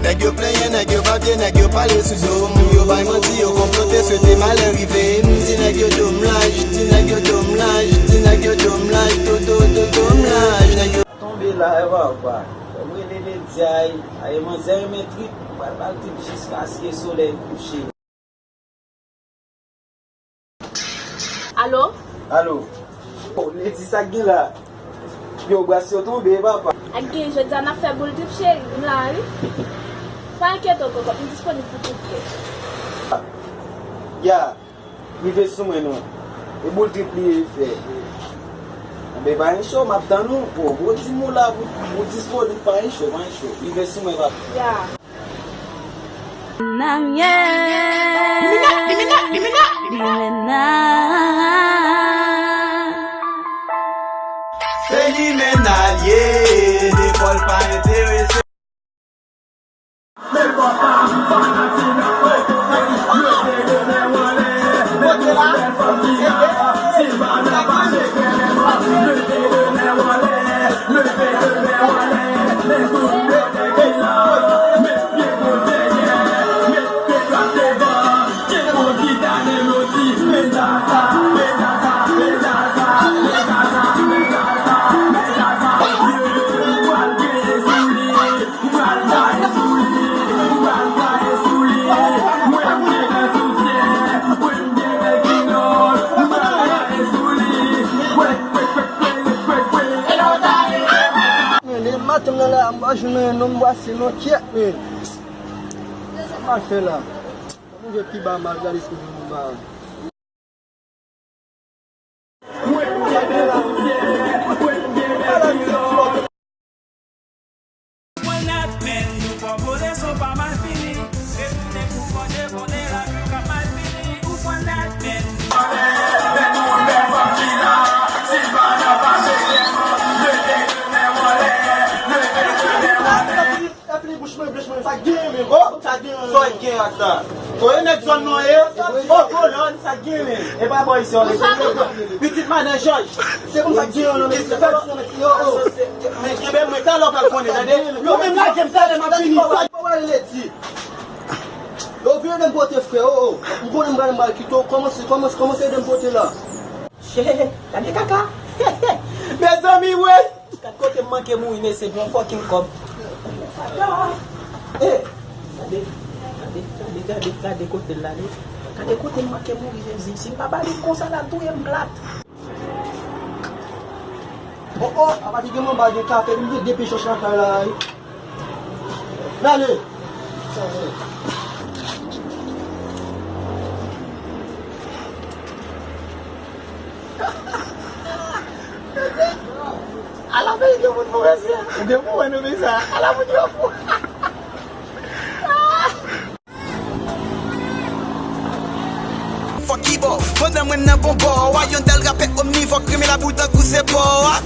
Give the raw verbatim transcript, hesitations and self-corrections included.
Nèg yo plenyen, nèg yo babye, nèg yo pale sou do m. Yo bay manti, yo konplote, swete malè rive m. Ti nèg yo domlaj, ti nèg yo domlaj, ti nèg yo domlaj, do, do, do, domlaj. Nèg yo tonbe la, e papa. Fò m rele Ledi a, e manzè renmen trip, m pral ba l trip jiskaske solèy kouche. Alo? Alo. Oh, Ledi, sa k gen la? Yo, bras yo tonbe, papa. Ak gen, jodi a n ap fè boul trip, cheri. M la, wi. Pa enkyete w, kokot, m disponib pou tout lè. Ya, rive sou mwen, non. E boul trip li ye fè. Anben, pa gen cho, m ap tann ou. Oh, bon, di m ou la, ou, ou disponib, pa gen cho, pa gen cho. Rive sou mwen, papa. Ya. Limena, limena, limena. Limena. Se limena l ye, lekòl pa enterese. Men, depi maten m nan la, m pa jwenn anyen non, m brase non, kyèt, men. Sa m pral fè la? Move pi ba mal, gade si m jwenn yon bagay. Sa fini bouch mwen, bouch mwen, sa gen menm. Oh, sa gen. Sa gen ak sa. Kote nèg zòn nou ye? Oh, kolòn, sa gen menm. E pa bò isi, oh, mesye. Pitit madan Jòj. Se konsa gen, non, mesye. Yo, oh. Men kenbe mwen, talè w pral konnen, tande. Yo menm lage m talè, m ap vini. Sa pa wè Ledi. Yo vin ede m pote, frè, oh, oh. M konnen m pral, m pral kite w. Kòmanse, kòmanse, kòmanse ede m pote la. Che, gade kaka. Mezanmi, wey. Gad kote m manke mouri, mesye, pou yon fucking kòb. Eh, gade, gade, gade, gade, gade kote l ale. Gade kote m manke mouri, Jezi. Si m pa ba li konsa, l al touye m plat. Oh, oh, apa ki gen manba, gen kafe, m gen de pechòch lakay la, wi. Dale. Ala peyi gen moun fou, mesye. Ou gen pou wè nou, mesye. Ala moun yo fou. Fòk ki bò, pandan mwen nan bon bò a, yon dal rapè omnivò, kriminèl bout tankou se bò a.